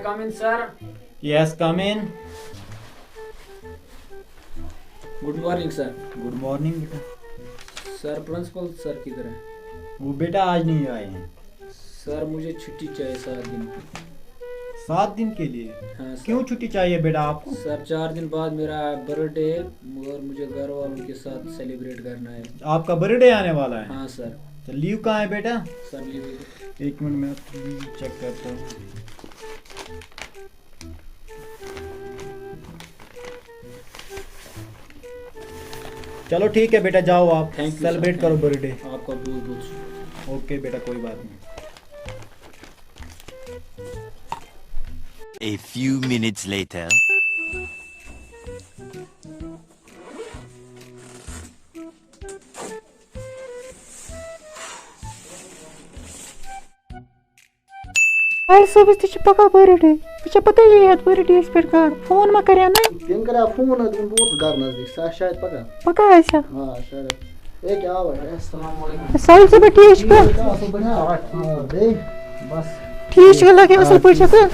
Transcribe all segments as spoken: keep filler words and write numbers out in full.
Come in, sir. Yes, come in. Good morning, sir. Good morning, बेटा। Sir, principal sir किधर है? वो बेटा आज नहीं आए हैं। सर, मुझे छुट्टी चाहिए सात दिन की। सात दिन के लिए? हाँ, सर। क्यों छुट्टी चाहिए बेटा आपको? सर, चार दिन बाद मेरा बर्थडे है और मुझे घर वालों के साथ सेलिब्रेट करना है। आपका बर्थडे आने वाला है? हाँ, सर। तो लीव कहाँ है बेटा? सर, लीव इधर। एक मिनट, मैं चेक करता हूँ। चलो ठीक है बेटा, जाओ आप सेलिब्रेट करो बर्थडे। आपका बहुत बहुत शुक्रिया। ओके बेटा, कोई बात नहीं। A few minutes later. Sir صٲبَس تہِ چھِ پَگاہ بٔرٕڈے۔ ژےٚ چھےٚ پَتہ یہِ یَتھ بٔرٕڈیَس پٮ۪ٹھ کَر؟ فون ما کَریٛا نَے؟ تٔمۍ کَریٛا فون حظ، دوٚپُن بہٕ ووتُس گَرٕ نزدیٖک، سُہ آسہِ شاید پَگاہ۔ پَگاہ آسیٛا؟ آ، شاید۔ اے، کیٛاہ حال چھِ؟ السلام علیکم۔ ساحل صٲبہ، ٹھیٖک چھُکھا؟ اَصٕل پٲٹھۍ۔ آ، بیٚیہِ؟ بَس۔ ٹھیٖک چھُکھا، لَگے اَصٕل پٲٹھۍ چھَکھا؟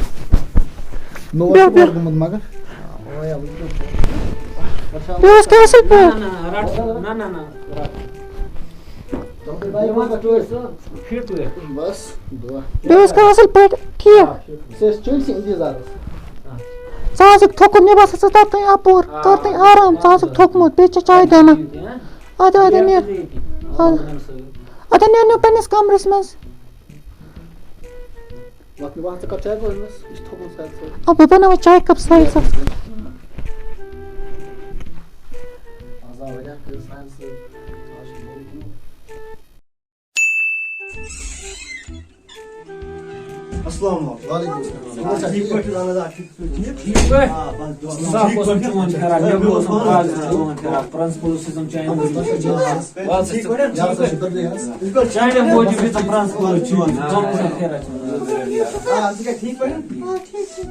نوٚو بیٚہہ، چھُ بیٚہہ۔ گوٚمُت مگر۔ بیٚہہ حظ کیٛاہ اَصٕل پٲٹھۍ؟ نہ، نہ، رَٹ، نہ، نہ، نہ، رَٹ۔ Fit with. بس، دُعا۔ بیٚیہِ اوس کانٛہہ اَصٕل پٲٹھۍ ٹھیٖک؟ سُہ ٲسۍ چٲنۍ سٕے اِنتِظارَس۔ ژٕ آسَکھ تھوٚکمُت، مےٚ باسان، ژٕ تَتھ تام اَپور، کَر تام آرام، ژٕ آسَکھ تھوٚکمُت، بیٚیہِ چھےٚ چاے دیٛانہ۔ اَدٕ، اَدٕ، نیر۔ اَدٕ۔ اَدٕ، نیر، نیر پنٛنِس کَمرَس منٛز۔ وۄتھ مےٚ وۄتھ، ژٕ کَر چاے بٲگرَس؟ یہِ چھُ تھوٚکمُت ساروی سۭتۍ۔ آ، بہٕ بَناوٕ چاے کَپ ساروی سۭتۍ۔ آز آو واریاہ کٲلۍ سانہِ سۭتۍ۔ آز چھُ بوٚڑ دۄہ۔ السلام علیکم۔ وعلیکم السلام۔ ٹھیٖک پٲٹھۍ چھِو؟ اَہَن حظ، آ، ٹھیٖک پٲٹھۍ۔ ٹھیٖک پٲٹھۍ؟ آ، بَس، دُعا۔ صاف اوسُم چون پھِران، مےٚ گوٚو اوسُم آز چون پھِران، پرنسپل اوسُم چانہِ موٗجوٗب۔ وَلہٕ سا، ٹھیٖک پٲٹھۍ؟ ٹھیٖک پٲٹھۍ؟ چانہِ موٗجوٗب یہِ ژٕ پرنسپل چھُکھ، ژٕ اوسُم پھِران۔ آ، ژٕ چھُکھا ٹھیٖک پٲٹھۍ؟ آ، ٹھیٖک چھُ۔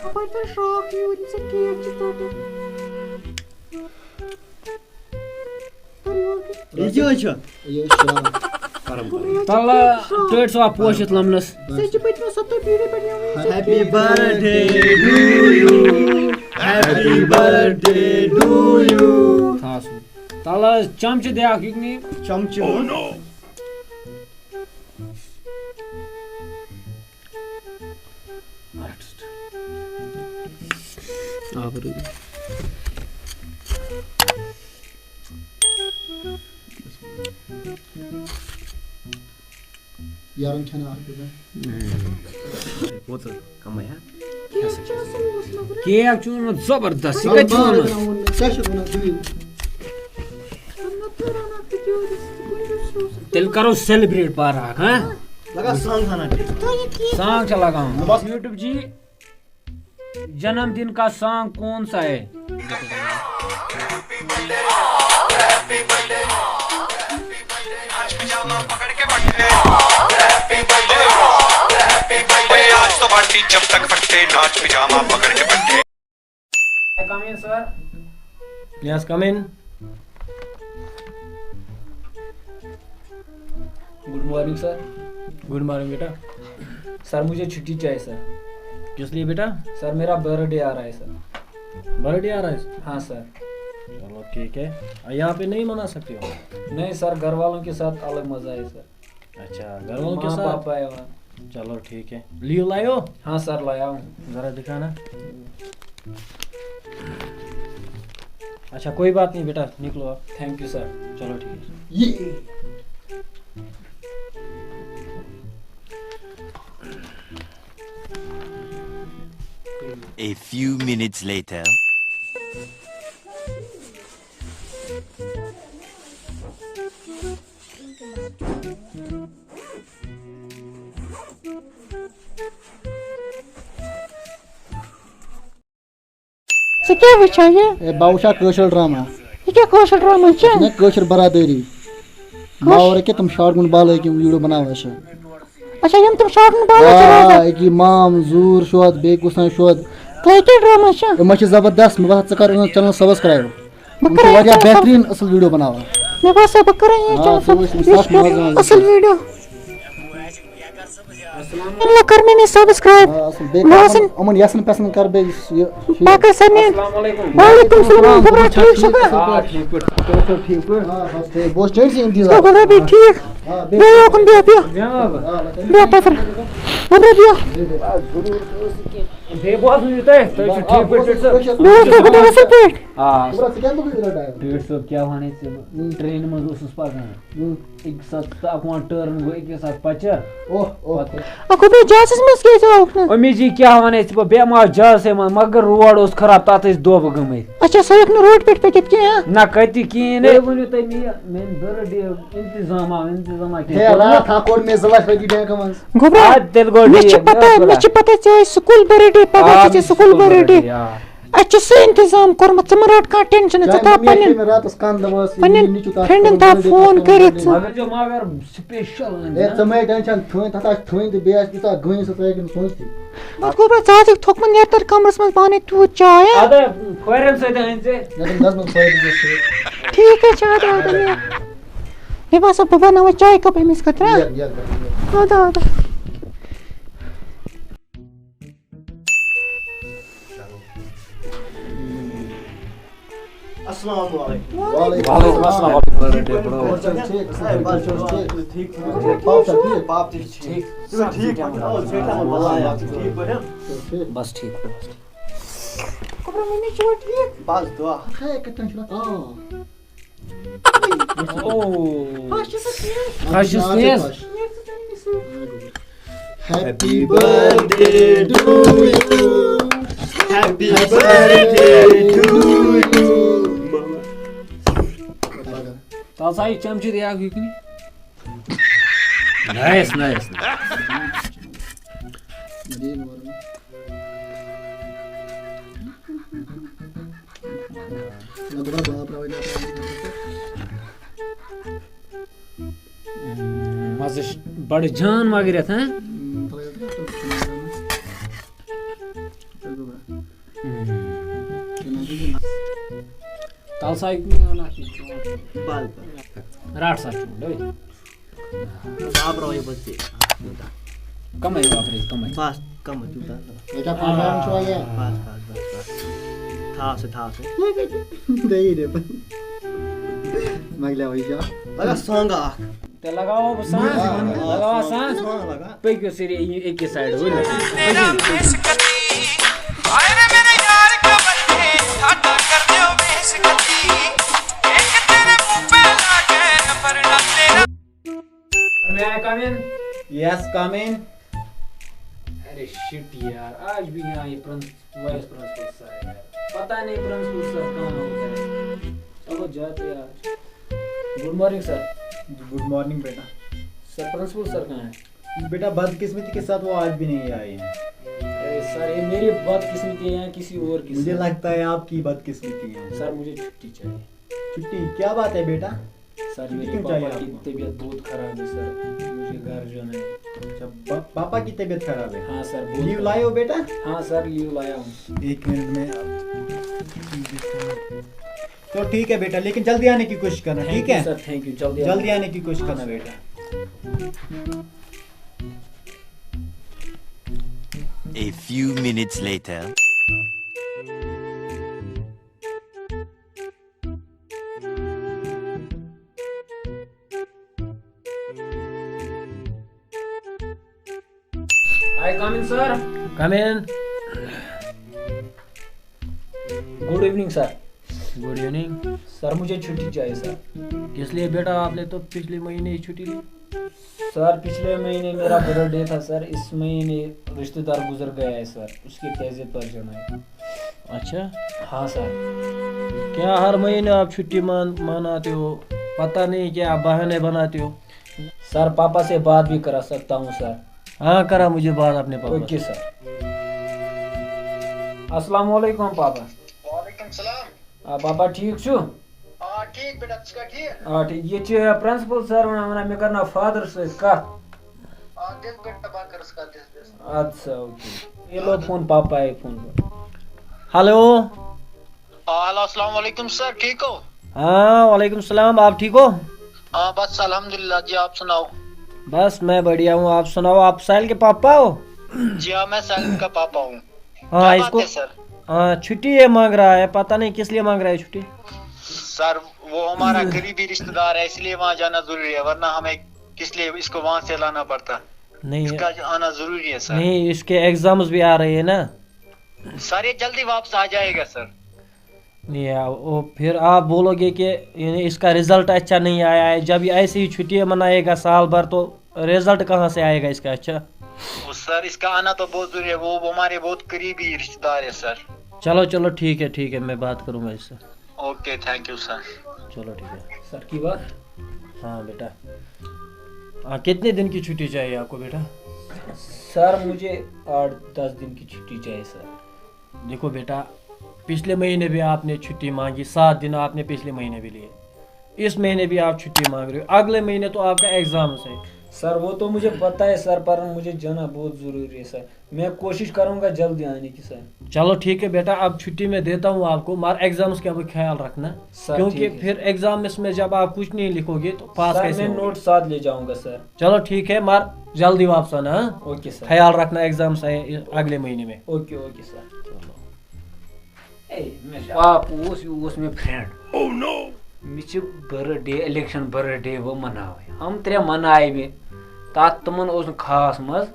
اَپٲرۍ تُل شراکھ یوٗرۍ، یہِ ژےٚ کیک چھُ ژَٹُن۔ تُل یورٕ کِنۍ۔ یہِ کیٛاہ حظ چھُ؟ یہِ چھُ شراکھ۔ تَلہٕ ٹٲٹۍ سُہ اَپھ پوشِتھ لَمنَس۔ سُہ چھُ پٔتمہِ سَتَتھ پیٖرِ پٮ۪ٹھ یِوان۔ Happy birthday to you. Happy birthday to you. تھاو سُہ۔ تَلہٕ حظ چمچہٕ دِ اَکھ یُکنٕے۔ چمچہٕ۔ Oh no. آبہٕ رٔٹِتھ۔ یارن کھٮ۪نہٕ اکھ ڈبہٕ۔ کوٗتاہ کمٕے ہا؟ کیک چھُ اصل اوس مگر۔ کیک چھُ اوٚنمُت زبردست، یہِ کتہِ چھُ اوٚنمُت؟ ژےٚ چھُکھ وَنان دوٗرِ۔ تیٚلہِ کرو celebrate پارا اکھ، ہاں؟ لگا سانگ ہنا۔ سانگ چھا لگاوُن؟ YouTube جی، جنم دن کا سانگ کون سا ہے؟ آج تو پارٹی جب تک پھٹے، ناچ پجامہ پکڑ کے پھٹے۔ May I come in, sir? Yes, come in. Good morning, sir. Good morning, बेटा। सर, मुझे छुट्टी चाहिए, सर। किस लिए, बेटा? सर, मेरा बर्थडे आ रहा है, सर। बर्थडे आ रहा है? हाँ, सर। चलो, ठीक है। यहाँ पे नहीं मना सकते हो? नहीं, सर, घर वालों के साथ अलग मज़ा है, सर। अच्छा, घर वालों के साथ? माँ, पापा है वहाँ। चलो, ठीक है। लीव लायो? हाँ, सर, लाया हूँ। जरा दिखाना। अच्छा, कोई बात नहीं बेटा, निकलो आप। Thank you, sir. चलो, ठीक है। ये। A few minutes later. ژٕ کیٛاہ وٕچھان یہِ؟ اے، بہٕ وٕچھان کٲشُر ڈرامہ۔ یہِ کیٛاہ کٲشُر ڈرامہ چھُ؟ یہِ چھُنہ کٲشُر برادٔری۔ کٲش- باورٕ کہِ تِم شاٹ گُنٛڈ بالٲے کِم ویٖڈیو بناوان چھِ۔ اچھا، یِم تِم شاٹ گُنٛڈ بالٲے چھِ آ، روزان؟ أکی مام، زوٗر شوت، بیٚیہِ کُس تام شوت۔ تۄہہِ کیٛاہ ڈرامہ چھُ؟ یِم چھِ زبردست، مےٚ باسان ژٕ کر یِہُنٛد چینل سبسکرایب۔ بہٕ یِم چھِ کرٕ واریاہ یہِ چینل بہتریٖن اصٕل ویٖڈیو بناوان۔ مےٚ باسان بہٕ کرٕ یہِ آ، چینل ژٕ وٕچھ، یِم سب-، یہِ چھُ سخ مزٕ اصٕل ویٖڈیو۔ السلام علیکم۔ کر مےٚ نِش subscribe۔ آ، اصل۔ بیٚیہِ بہٕ کر آسن یِمن، یِمن یَسن پٮ۪سن کر بیٚیہِ یُس یہِ شیٖر۔ پاکستانی۔ السلام علیکم۔ وعلیکم السلام۔ خبرا ٹھیٖک چھُکھا؟ آ، ٹھیٖک پٲٹھۍ۔ تُہۍ چھِو ٹھیٖک پٲٹھۍ؟ آ، بس ٹھیٖک۔ بہٕ اوسُس چٲنۍ سٕے انتظار۔ شُکر رۄبی ٹھیٖک۔ آ، بیٚیہِ بیٚیہِ یوکُن بیٚہہ، بیٚہہ۔ جناب۔ آ، لگٲیِو۔ بیٚہہ پتھر۔ بیٚہہ، بیٚہہ۔ وۄنۍ بیٚہہ، بیٚہہ۔ بیٚیہِ بوزُن یہِ تۄہہِ، تُہۍ چھِو آ، ٹھیٖک پٲٹھۍ، بہٕ اوسُس پٲٹھۍ صٲب؟ پرٛٲشِتھ۔ بہٕ اوسُس گۄڈٕ اصٕل پٲٹھۍ۔ آ۔ خبرا ژٕ کیٛاہ گوٚو یہِ رٹان؟ ٹٲٹھۍ صٲب، کیٛاہ وَنَے ژےٚ بہٕ؟ ٹرٛینہِ منٛز اوسُس پَکان۔ ہُم۔ أکِس اَتھ تہٕ اَکھ وَنان ٹٲرٕن گوٚو، أکِس اَتھ پَچَر۔ اوہ، اوہ۔ پَتہٕ آ، گوٚبرا، جہازس منٛز کیٛازِ آوُکھ نہٕ؟ أمی جی، کیٛاہ وَنَے ژےٚ بہٕ، بیٚیہِ ما آو جہازسٕے منٛز، مگر روڈ اوس خراب، تَتھ ٲسۍ دۄبہٕ گٔمٕتۍ۔ اچھا، سُہ ہیوٚک نہٕ روڈ پٮ۪ٹھ پٔکِتھ کینٛہہ؟ نہ، کَتہِ کِہیٖنۍ۔ بیٚیہِ ؤنِو تُہۍ مےٚ، میٛانہِ بٔرٕڈے انتظام آو، انتظام آو کینٛہہ ہے، کوٚرمُت؟ راتھ ہا کوٚڑ مےٚ زٕ لَچھ رۄپیہِ بینٛکہٕ منٛز۔ گوٚبرا، آ، تیٚلہِ گوٚو مےٚ چھِ ٹھیٖک، پَتہ، مےٚ ٲس مےٚ پَتہ۔ چھِ پَتہ ژےٚ ٲسۍ سکوٗل بٔرٕڈے، پَگاہ آ، چھِ ژےٚ سکوٗل سکوٗل بٔرٕڈے۔ بٔرٕڈے، آ۔ اَسہِ چھُ سُہ انتظام کوٚرمُت، ژٕ مہٕ رَٹ کانٛہہ tension، ژٕ چاہے تھاو مٔمی پننٮ۪ن، چھے مےٚ راتَس کَن دَپان، پننٮ۪ن یہِ نِچوٗ تَتھ friendن سکوٗل تھاو بٔرٕڈے phone تَتھ کٔرِتھ۔ کَن۔ مگر جو مگر special ہے، ژٕ مہٕ ہے tension تھٲوِن، تَتھ آسہِ تھٲوِن تہٕ بیٚیہِ آسہِ تیٖژاہ گٔنۍ سۄ ژٕ ہیٚکَکھ نہٕ سوٗنٛچتھٕے۔ وۄنۍ گوٚو بہٕ ژٕ آسکھ تھوٚکمُت، نیر تَتہِ کَمرَس منٛز پانَے تیوٗت چاے، ہا؟ اَدٕ کھورٮ۪ن سۭتۍ أنۍ زِ۔ مےٚ دوٚپ، گژھ بہٕ کھورٮ۪ن سۭتۍ۔ ٹھیٖک حظ چھُ، اَدٕ، اَدٕ، نیر۔ مےٚ باسان بہٕ بَناوٕ چایہِ cup أمِس خٲطرٕ، ہا؟ نیر، نیر، نیر۔ اَدٕ، اَدٕ۔ السلام علیکم۔ وعلیکم السلام۔ ٹھیٖک، ٹھیٖک۔ پاپہٕ چھا ٹھیٖک؟ پاپہٕ تہِ چھُ ٹھیٖک۔ ٹھیٖک۔ بس ٹھیٖک پٲٹھۍ۔ بس دعا۔ ہے، کتہِ چھُ؟ آ۔ اوہ۔ خۄش چھُ سُہ تیز۔ خۄش چھُس تیز۔ Happy birthday to you. Happy birthday to you. تَل سا یہِ چمچہٕ دِ اکھ یُکنٕے۔ Nice, nice, nice. مزٕ چھُ بڑٕ جان مگر یتھ، ہاں؟ تل سا، رٹ سا چونڈ، ہے۔ بابراو یہِ بس ژےٚ۔ کمے بابرٲوِتھ، کمے۔ بس، کمے، تیوٗتاہ نہٕ۔ ییٚتہِ کمرن چھُ وۄنۍ یہِ۔ بس، بس، بس، بس۔ تھاو سا، تھاو سا۔ بیٚیہِ دِ۔ مۄکلیو یہِ جان۔ لگا سانٛگا اکھ۔ تیٚلہِ لگاوو بہٕ سانٛگ۔ آ، لگاوو سانٛگ۔ سانٛگ لگا۔ پٔکِو سٲری أکِس side، ؤلِو۔ May I come in? Yes, come in. अरे shit यार, आज भी यहाँ ये प्रिंस-, वाइस प्रिंसिपल सर है यार। पता नहीं प्रिंसिपल सर कहाँ होता है। चलो जाते हैं आज। Good morning sir। Good morning बेटा। सर, प्रिंसिपल सर कहाँ है? बेटा, बदकिस्मती के साथ वो आज भी नहीं आए हैं। अरे सर, ये मेरी बदकिस्मती है या किसी और की? मुझे सर, लगता है आपकी बदकिस्मती है। सर, मुझे छुट्टी चाहिए। छुट्टी? क्या बात है बेटा? सर, छुट्टी मेरे क्यों चाहिए पापा की आपको? तबीयत बहुत खराब है सर, मुझे घर जाना है। अच्छा, पा-, पापा की तबीयत खराब है? हाँ सर, बहुत लीव खराब। लाए हो बेटा? हाँ सर, लीव लाया हूँ। एक मिनट में। तो ठीक है बेटा, लेकिन जल्दी आने की कोशिश करना, ठीक है? Thank you sir, thank you, जल्दी जल्दी आऊंगा। आने की कोशिश करना बेटा। A few minutes later. I come in, sir? Come in. Good evening, sir. Good evening. Sir, मुझे छुट्टी चाहिए, सर। किस लिए बेटा, आपने तो पिछले महीने ही छुट्टी ली। सर, पिछले महीने मेरा बर्थडे था, सर। इस महीने रिश्तेदार गुजर गया है, सर। उसकी तज़ियत पर जाना है। अच्छा। हाँ, सर। क्या हर महीने आप छुट्टी मान-, मनाते हो? पता नहीं क्या बहाने बनाते हो। सर, पापा से बात भी करा सकता हूँ, सर। हाँ, करा मुझे बात अपने पापा से। OK, sir. السلام علیکم، پاپا۔ وعلیکم السلام۔ آ، پاپا، ٹھیٖک چھُ؟ آ، ٹھیٖک بیٹا، ژٕ چھُکھا ٹھیٖک؟ آ، ٹھیٖک۔ ییٚتہِ چھِ پرنسپل سر وَنان، وَنان، مےٚ کَرناو فادرَس سۭتۍ کَتھ۔ آ، دِس بیٹا، بہٕ کَرَس کَتھ، دِس، دِس۔ اَدٕ سا، OK۔ یہِ لوگ فون، پاپا آیہِ فون۔ ہیلو۔ آ، ہیلو، السلام علیکم سر، ٹھیٖک ہو؟ ہاں، وعلیکم السلام، آپ ٹھیٖک ہو؟ آ، بس الحمدللہ جی، آپ سناؤ۔ बस, मैं बढ़िया हूँ। आप सुनाओ, आप साहिल के पापा हो? जी हाँ, मैं साहिल का पापा हूँ। हाँ, इसको, हाँ, छुट्टी ये मांग रहा है, पता नहीं किस लिए मांग रहा है छुट्टी। सर, वो हमारा करीबी रिश्तेदार है, इसलिए वहाँ जाना जरूरी है, वरना हमें किस लिए इसको वहाँ से लाना पड़ता। नहीं, इसका आना जरूरी है सर। नहीं, इसके एग्जाम्स भी आ रहे हैं ना। सर, ये जल्दी वापस आ जाएगा सर। नहीं, आ, वो फिर आप बोलोगे कि यानी इसका रिजल्ट अच्छा नहीं आया है। जब ये ऐसे ही छुट्टियां मनाएगा साल भर, तो रिजल्ट कहाँ से आएगा इसका अच्छा? वो सर, इसका आना तो बहुत जरूरी है, वो हमारे बहुत करीबी रिश्तेदार है सर। चलो, चलो, ठीक है, ठीक है, मैं बात करूंगा इससे। Okay, thank you sir. चलो, ठीक है। सर की बात। हाँ बेटा, हाँ, कितने दिन की छुट्टी चाहिए आपको बेटा? सर, मुझे आठ दस दिन की छुट्टी चाहिए सर। देखो बेटा, पिछले महीने भी आपने छुट्टी मांगी, सात दिन आपने पिछले महीने भी लिए, इस महीने भी आप छुट्टी मांग रहे हो, अगले महीने तो आपका एग्जाम्स है। सर, वो तो मुझे पता है सर, पर मुझे जाना बहुत जरूरी है सर। मैं कोशिश करूंगा जल्दी आने की सर। चलो, ठीक है बेटा, अब छुट्टी मैं देता हूँ आपको, मगर एग्जाम्स का भी ख्याल रखना, सर, क्योंकि ठीक है। फिर एग्जाम्स में जब आप कुछ नहीं लिखोगे तो पास सर, कैसे मैं होगे? नोट साथ ले जाऊंगा सर। चलो, ठीक है, मगर जल्दी वापस आना, हाँ? Okay sir. ख्याल रखना, एग्जाम्स है अगले महीने में। Okay, okay sir. اے، مےٚ چھُ پاپہٕ اوس، یہِ اوس مےٚ فرینڈ۔ مےٚ چھِ birth day, election birth day وۄنۍ مناوٕنۍ۔ یِم ترٛےٚ مناوِ مےٚ۔ تَتھ تِمن اوس نہٕ خاص مَزٕ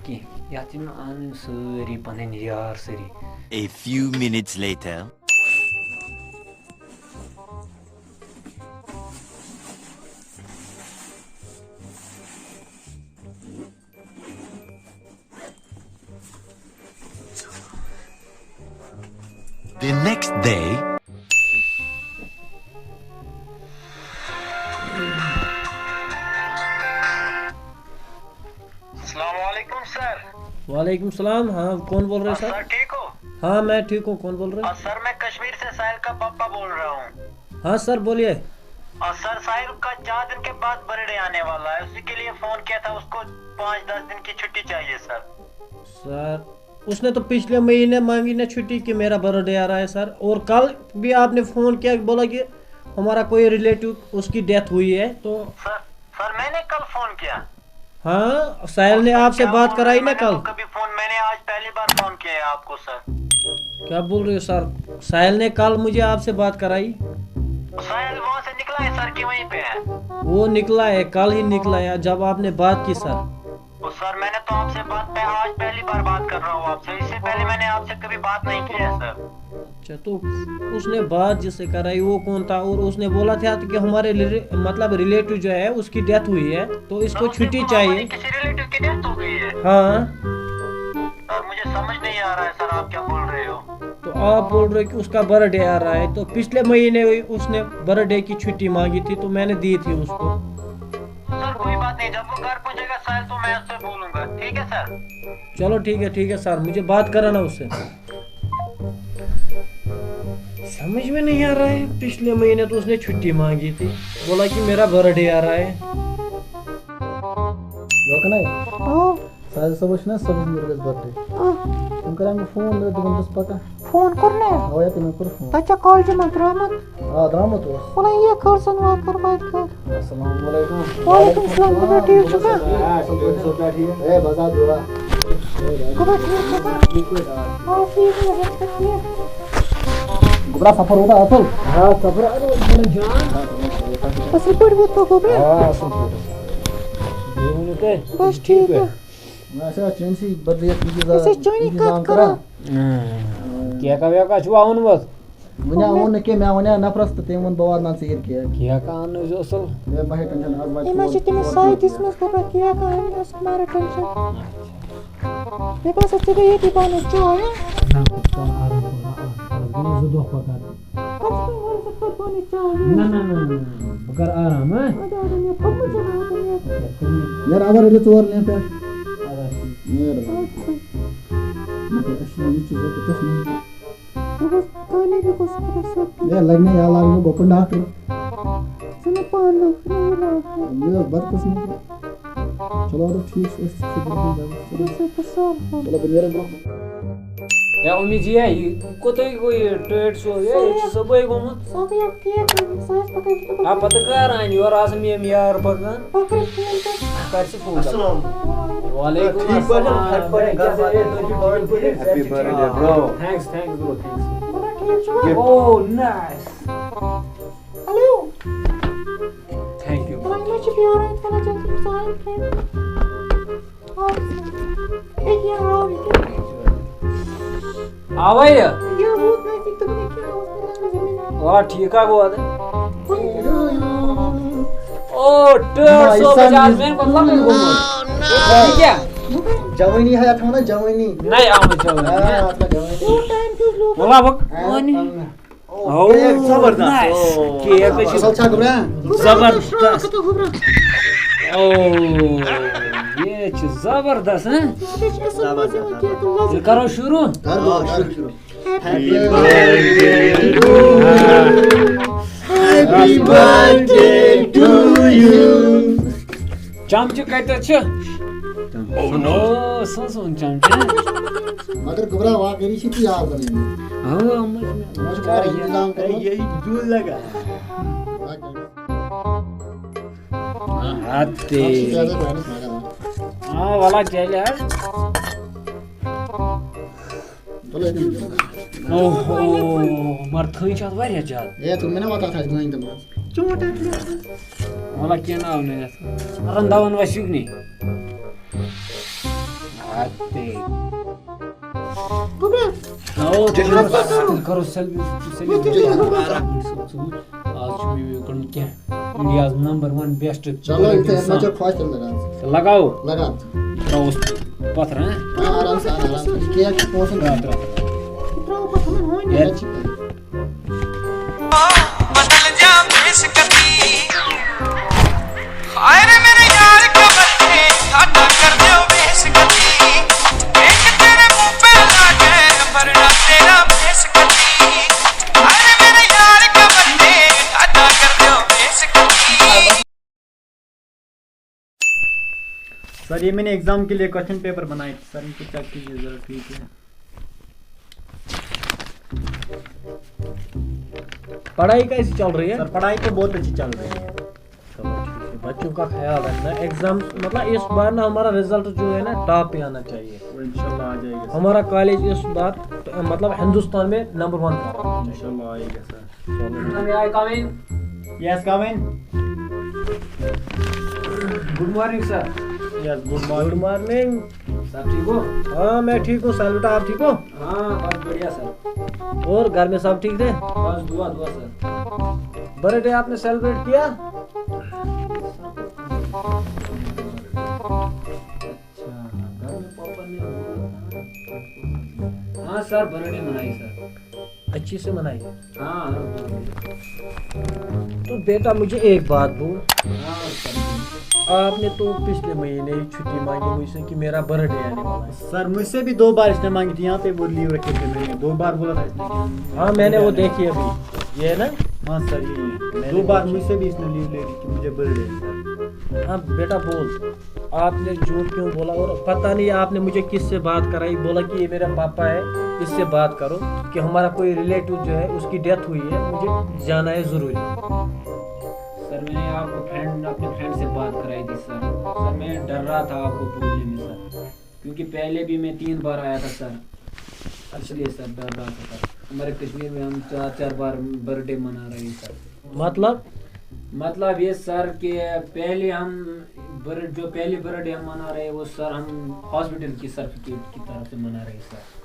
کینٛہہ۔ یَتھ چھِ مےٚ اَنٕنۍ سٲری پَنٕنۍ یار سٲری۔ A few minutes later. The next day. السلام علیکم سر۔ वालेकुम सलाम। हाँ, कौन बोल रहे हैं सर, सर? ठीक हो? हाँ, मैं ठीक हूँ। कौन बोल रहे और हैं? सर, मैं कश्मीर से साहिल का पापा बोल रहा हूँ। हाँ सर, बोलिए। और सर, साहिल का चार दिन के बाद बर्थडे आने वाला है, उसी के लिए फोन किया था। उसको पाँच दस दिन की छुट्टी चाहिए सर। सर, उसने तो पिछले महीने मांगी ना छुट्टी कि मेरा बर्थडे आ रहा है सर, और कल भी आपने फोन किया, बोला कि हमारा कोई रिलेटिव, उसकी डेथ हुई है। तो सर, सर, मैंने कल फोन किया। हाँ, साहिल ने आपसे बात कराई ना मैंने कल। तो कभी फोन, मैंने आज पहली बार फोन किया है आपको सर। क्या बोल रहे हो सर? साहिल ने कल मुझे आपसे बात कराई। साहिल वहाँ से निकला है सर, कि वहीं पे है? वो निकला है, कल ही निकला है जब आपने बात की सर। तो सर, मैंने तो आपसे बात पे आज पहली बार बात कर रहा हूँ आपसे, इससे पहले मैंने आपसे कभी बात नहीं की है सर। अच्छा, तो उसने बात जिससे कराई वो कौन था? और उसने बोला था कि हमारे रिले-, मतलब रिलेटिव जो है उसकी डेथ हुई है, तो इसको उसने छुट्टी बोला चाहिए। हमारी किसी रिलेटिव की डेथ हो गई है। हाँ, सर, मुझे समझ नहीं आ रहा है सर, आप क्या बोल रहे हो? तो आप बोल रहे हो कि उसका बर्थडे आ रहा है, तो पिछले महीने हुई, उसने बर्थडे की छुट्टी मांगी थी, तो मैंने दी थी उसको। सर, कोई बात नहीं, जब वो घर पहुंचेगा साहिल, तो मैं उससे बोलूंगा, ठीक है सर? चलो, ठीक है, ठीक है सर, मुझे बात कराना उससे। समझ में नहीं आ रहा है, पिछले महीने तो उसने छुट्टी मांगी थी, बोला कि मेरा बर्थडे आ रहा है। یوکَنَے، آ، ساجد صٲبَس چھُنہ صُبحَس میٖرگَس بٔرتھ ڈے۔ آ، تٔمۍ کَرے مےٚ فون، مےٚ دوٚپ، دوٚپُن، دَپَس پَکان۔ فون کوٚر مےٚ۔ اَوا، تٔمۍ کوٚر فون۔ تَتہِ چھا کالجہِ منٛز درٛامُت؟ آ، درٛامُت اوس۔ وَلہٕ یہِ کَر ژٕ واتہٕ کَر واتہِ کَر۔ السلام علیکم۔ وعلیکم السلام، گوٚبرا، ٹھیٖک چھُکھا؟ آ، اَصٕل پٲٹھۍ، ژٕ چھُکھا ٹھیٖک؟ ہے، بَس حظ دُعا۔ گوٚبرا، ٹھیٖک چھُکھا؟ ٹھیٖک پٲٹھۍ، آ۔ آ، ٹھیٖک، گوٚبرا، ژٕ چھُکھا ٹھیٖک؟ گوٚبرا، سفر روٗدا اَصٕل؟ آ، سفر آو بَڑٕ جان۔ اَصٕل پٲٹھۍ ووتھُکھ، گوٚبرا؟ آ، اَصٕل پٲٹھۍ۔ بیٚیہِ ؤنِو تُہۍ؟ بَس ٹھیٖک۔ نہ، اَسہِ ٲس چٲنۍسٕے بٔرتھ ڈے یَس اِنتظار، أسۍ ٲسۍ چٲنی اِنتظام کَتھ کَران۔ کَران۔ کیکا ویکا چھُوا اوٚنمُت؟ وۄنۍ آو نہٕ کینٛہہ، مےٚ وَنیٛاو نفرَس تہٕ تٔمۍ ووٚن، بہٕ واتناو ژیٖرۍ کیک۔ کیک اَننٲوزِ اَصٕل۔ ہے، مہ ہیٚے ٹٮ۪نشَن، آز واتہِ أمۍ حظ چھِ تور، تٔمِس تور ساے واتہِ دِژمٕژ، گوٚبرا، کیک اَنٕنۍ ٲس، مہ رَٹ ٹٮ۪نشَن۔ مےٚ باسان، ژےٚ گٔیے ییٚتی بَنٕنۍ چاے، ہہ؟ نہ، بہٕ کَرٕ آرام، بہٕ کَرٕ آرام۔ آز گٔے زٕ دۄہ پَکان۔ کَتھ چھِ تُہۍ وَنان، ژٕ کَتھ بَنٕنۍ چاے؟ نہ، نہ، نہ، نہ، نہ، بہٕ کَرٕ آرام، ہہ؟ اَدٕ، اَدٕ، مےٚ پھوٚتمُت چھُ واتان، مےٚ۔ یارٕ، اَوا رٔٹِو ژور لینٛٹر۔ اَدٕ حظ، ٹھیٖک۔ یارٕ۔ مگر اَسہِ چھُنہٕ یہِ چیٖز وۄنۍ کوٚت نِیُن۔ بہٕ گوٚژھ خانٕے، بہٕ گوٚژھ خۄدا صٲب۔ ہے، لَگہِ نا، یا لاگہٕ بہٕ گۄپن ڈاکٹر۔ ژٕ نہٕ پانہٕ لوگ نہٕ یہِ لاگُن۔ یہِ ٲس بدقٕسمتی۔ چلو، اَدٕ ٹھیٖک چھُ، أسۍ چھِ برٛونٛہہ کُن گژھان۔ بہٕ چھَس پَتہٕ صاف گوٚمُت۔ چلو، بہٕ نیرٕ برٛونٛہہ کُن۔ یا اُمی جی، یہِ کوٚتُے گوٚو یہِ ٹٲٹۍ سوز؟ ہے، ییٚتہِ چھُ صُبحٲے گوٚمُت۔ سُہ گٔیو کیک اَنُن، سُہ آسہِ پَکان کہِ آ، پَتہٕ کَر اَنہِ؟ یورٕ آسان یِم یار پَکان۔ پَکان چھِ یِم تہٕ کر ژٕ فون۔ السلام۔ وعلیکم ٹھیٖک پٲٹھۍ؟ السلام۔ ٹھیٖک پٲٹھۍ؟ گرٕ بارٕ ٹھیٖک؟ Happy birthday, bro. Thanks, thanks, bro, thanks. Oh, nice. Hello. Thank you. آوے یہِ؟ آ، ٹھیٖک ہا گوٚو اَدٕ۔ او، ٹٲٹھ صٲب، بہٕ چھُس آز مےٚ مطلب گوٚمُت۔ یہِ کیٛاہ؟ جوٲنی ہے، اَتھ وَنان جوٲنی۔ نَے آمٕژ جوٲنی۔ آ، اَتھ وَنان جوٲنی۔ وَلہٕ بہٕ۔ آ، او، cake زبردست۔ Nice۔ او۔ Cake چھِ اَصٕل چھا گوٚبرا؟ زبردست۔ او، یہِ چھِ زبردست، ہاں؟ زبردست۔ تیٚلہِ کَرو شروٗع۔ کَر گوٚبرا، کَر شروٗع۔ Happy birthday to you. Happy birthday to you. چمچہٕ کتٮ۪تھ چھِ؟ Oh no۔ او، سُہ اوس وۄنۍ چمچہٕ۔ مگر گوٚبرا، واقعی چھِ تی یاد بنٲومٕتۍ۔ اَوا، یِمو چھِ مےٚ، یِمو چھِ واریاہ انتظام کوٚرمُت۔ یہِ دُل لگا۔ ہتے۔ اَتھ چھِ زیادٕ بنٲومٕتۍ مگر۔ آ، وَلا چلہِ حظ۔ چلو، ییٚتہِ بِہِو۔ اوہو، مگر تھٔج چھِ اَتھ واریاہ زیادٕ۔ ہے، تُل مےٚ نا وَتھ اَتھ آسہِ گٲنۍ تہٕ منٛز۔ وَلہٕ کینٛہہ نہٕ، آو نہٕ یَتھ۔ رَنٛداوَن وَسہِ یُکنُے۔ اَدٕ۔ گوٚبرا۔ آو، تیٚلہِ کَرو، تیٚلہِ کَرو selfie، selfie۔ آز چھُ مےٚ یہِ کوٚرمُت کینٛہہ۔ India's number one best۔ چلو، یہِ تہِ ما چھِ خۄش تیٚلہِ لگان۔ تہٕ لگاو۔ لگان۔ ترٛاوُس پتھر، ہاں؟ آ، آرام سان، آرام سان۔ یہِ cake چھُ پونٛسہٕ آ، ترٛاو۔ ترٛاو پتھر، وۄنۍ۔ ییٚتہِ۔ بدل جا بے سکتی۔ ہائے رے میرے یار کا بندے، ٹھاٹھا کر دیو بے سکتی۔ ایک تیرے منہ پہ لا کے، ورنہ تیرا بے سکتی۔ ہائے رے میرے یار کا بندے، ٹھاٹھا کر دیو بے سکتی۔ سر، یہ میں نے ایگزام کے لیے کوشچن پیپر بنائے تھے سر، ان کو چیک کیجیے ذرا، ٹھیک ہے؟ پڑھائی کیسی چل رہی ہے؟ سر، پڑھائی تو بہت اچھی چل رہی ہے۔ چلو ٹھیک ہے، بچوں کا خیال رکھنا۔ ایگزام، مطلب، اس بار نا ہمارا رزلٹ جو ہے نا، ٹاپ پہ آنا چاہیے۔ وہ انشاءاللہ آ جائے گا سر۔ ہمارا کالج اس بار، مطلب، ہندوستان میں نمبر ون پر ہے۔ انشاءاللہ آئے گا سر۔ May I come in? Yes, come in. Good morning, sir. Yes, good morning. Good morning. سر، ٹھیک ہو؟ ہاں، میں ٹھیک ہوں۔ سر، بیٹا، آپ ٹھیک ہو؟ ہاں، بس بڑھیا، سر۔ اور گھر میں سب ٹھیک تھے؟ بس دعا، دعا، سر۔ برتھ ڈے آپ نے سیلیبریٹ کیا؟ اچھا، گھر میں پاپا نے، ہاں سر، برتھ ڈے منائی، سر۔ اچھے سے منائی۔ ہاں، ہاں۔ تو بیٹا، مجھے ایک بات بول۔ ہاں، سر۔ آپ نے تو پچھلے مہینے ہی چھٹی مانگی مجھ سے کہ میرا برتھ ڈے آنے والا ہے۔ سر، مجھ سے بھی دو بار اس نے مانگی تھی، یہاں پہ وہ لیو رکھے تھے میں نے، دو بار بولا تھا اس نے۔ ہاں، میں نے وہ دیکھی ابھی، یہ ہے نا؟ ہاں سر، یہ ہے۔ میں نے دو بار دیکھی۔ مجھ سے بھی اس نے لیو لے لی کہ مجھے برتھ ڈے ہے، سر۔ ہاں بیٹا، بول۔ آپ نے جھوٹ کیوں بولا؟ اور پتہ نہیں آپ نے مجھے کس سے بات کرائی، بولا کہ یہ میرا پاپا ہے، اس سے بات کرو کہ ہمارا کوئی ریلیٹو جو ہے، اس کی ڈیتھ ہوئی ہے، مجھے جانا ہے ضروری۔ سر، میں نے آپ کو فرینڈ، اپنے فرینڈ سے بات کرائی تھی سر۔ سر، میں ڈر رہا تھا آپ کو بولنے میں سر، کیونکہ پہلے بھی میں تین بار آیا تھا سر، اس لیے سر ڈر رہا تھا سر۔ ہمارے کشمیر میں ہم چار چار بار برتھ ڈے منا رہے ہیں سر۔ مطلب؟ مطلب یہ سر کہ پہلے ہم بر-، جو پہلی برتھ ڈے ہم منا رہے ہیں، وہ سر ہم ہاسپٹل کی سرٹیفکیٹ کی طرف سے منا رہے ہیں سر۔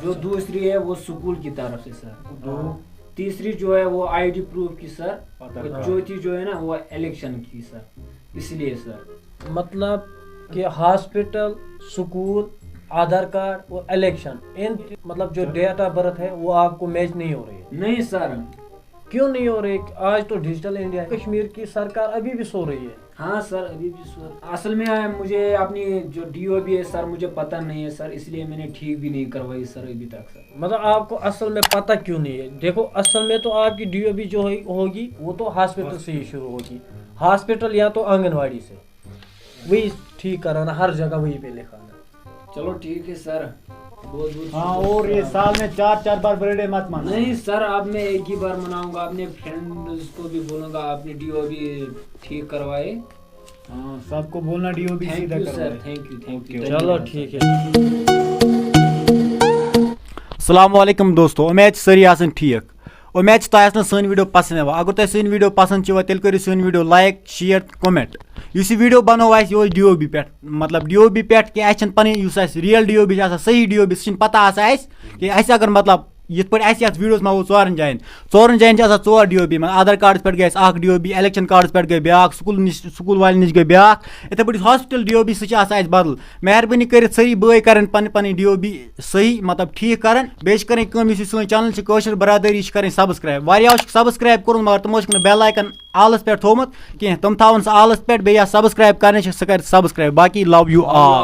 جو دوسری ہے، وہ اسکول کی طرف سے سر۔ دو۔ تیسری جو ہے، وہ آئی ڈی پروف کی سر۔ آدھار اور کارڈ۔ چوتھی جو ہے نا، وہ الیکشن کی سر، اس لیے سر۔ مطلب کہ ہاسپٹل، اسکول، آدھار کارڈ اور الیکشن، ان، مطلب جو ڈیٹ آف برتھ ہے، وہ آپ کو میچ نہیں ہو رہی ہے؟ نہیں سر۔ کیوں نہیں ہو رہی؟ آج تو ڈیجیٹل انڈیا ہے، کشمیر کی سرکار ابھی بھی سو رہی ہے۔ ہاں سر، ابھی بھی سو، اصل میں مجھے اپنی جو ڈی او بی ہے سر، مجھے پتہ نہیں ہے سر، اس لیے میں نے ٹھیک بھی نہیں کروائی سر ابھی تک سر۔ مطلب آپ کو اصل میں پتہ کیوں نہیں ہے؟ دیکھو، اصل میں تو آپ کی ڈی او بی جو ہے، ہوگی، وہ تو ہاسپٹل سے ہی شروع ہوگی۔ ہاسپٹل یا تو آنگن واڑی سے، وہی ٹھیک کرانا، ہر جگہ وہی پہ لکھانا۔ چلو ٹھیک ہے سر، بہت بہت ہاں، شکریہ اور یہ سر۔ سال میں چار چار بار برتھ ڈے مت منانا۔ نہیں سر، اب میں ایک ہی بار مناؤں گا، اپنے فرینڈز کو بھی بولوں گا، اپنی ڈی او بی ٹھیک کروائے۔ हाँ, सबको बोलना डीओबी Thank सीधा you, करवाए। sir. Thank you, thank you. चलो, ठीक है. السلام علیکم دوستو، امید چھِ سٲری آسان ٹھیٖک. امید چھِ تۄہہِ آسن سٲنۍ ویٖڈیو پسنٛد یِوان. اگر تۄہہِ سٲنۍ ویٖڈیو پسنٛد چھِ یِوان، تیٚلہِ کٔرِو سٲنۍ ویٖڈیو لایک، شیئر تہٕ کمنٹ. یُس یہِ ویٖڈیو بنوو اَسہِ، یہِ اوس ڈی او بی پٮ۪ٹھ، مطلب ڈی او بی پٮ۪ٹھ کہِ اَسہِ چھِنہٕ پنٕنۍ، یُس اَسہِ ریل ڈی او بی چھِ آسان، صحیح ڈی او بی، سُہ چھِنہٕ پتہ آسان اَسہِ کہِ اَسہِ اگر مطلب یِتھ پٲٹھۍ اَسہِ یَتھ ویٖڈیوَس منٛز ووٚن، ژورَن جایَن، ژورَن جایَن چھِ آسان ژور ڈی او بی، مطلب آدھار کارڈَس پٮ۪ٹھ گٔے اَسہِ اَکھ ڈی او بی، الیکشن کارڈَس پٮ۪ٹھ گٔے بیٛاکھ، سکوٗل نِش، سکوٗل والٮ۪ن نِش گٔے بیٛاکھ، یِتھَے پٲٹھۍ ہاسپِٹل ڈی او بی، سُہ چھِ آسان اَسہِ بدل. مہربٲنی کٔرِتھ سٲری بٲے کَرَن پَنٕنۍ پَنٕنۍ ڈی او بی صحیح، مطلب ٹھیٖک کَرَن. بیٚیہِ چھِ کَرٕنۍ کٲم، یُس یہِ سٲنۍ چینل چھِ کٲشِر برادٔری، یہِ چھِ کَرٕنۍ سبسکرایب. واریاہو چھُکھ سبسکرایب کوٚرمُت، مگر تِمو چھُکھ نہٕ بیل آیکن آلَس پٮ۪ٹھ تھوٚومُت کینٛہہ. تِم تھاوَن سُہ آلَس پٮ۪ٹھ، بیٚیہِ یا سبسکرایب کَرٕنۍ چھِ، سُہ کَرِ سبسکرایب. باقی love you all.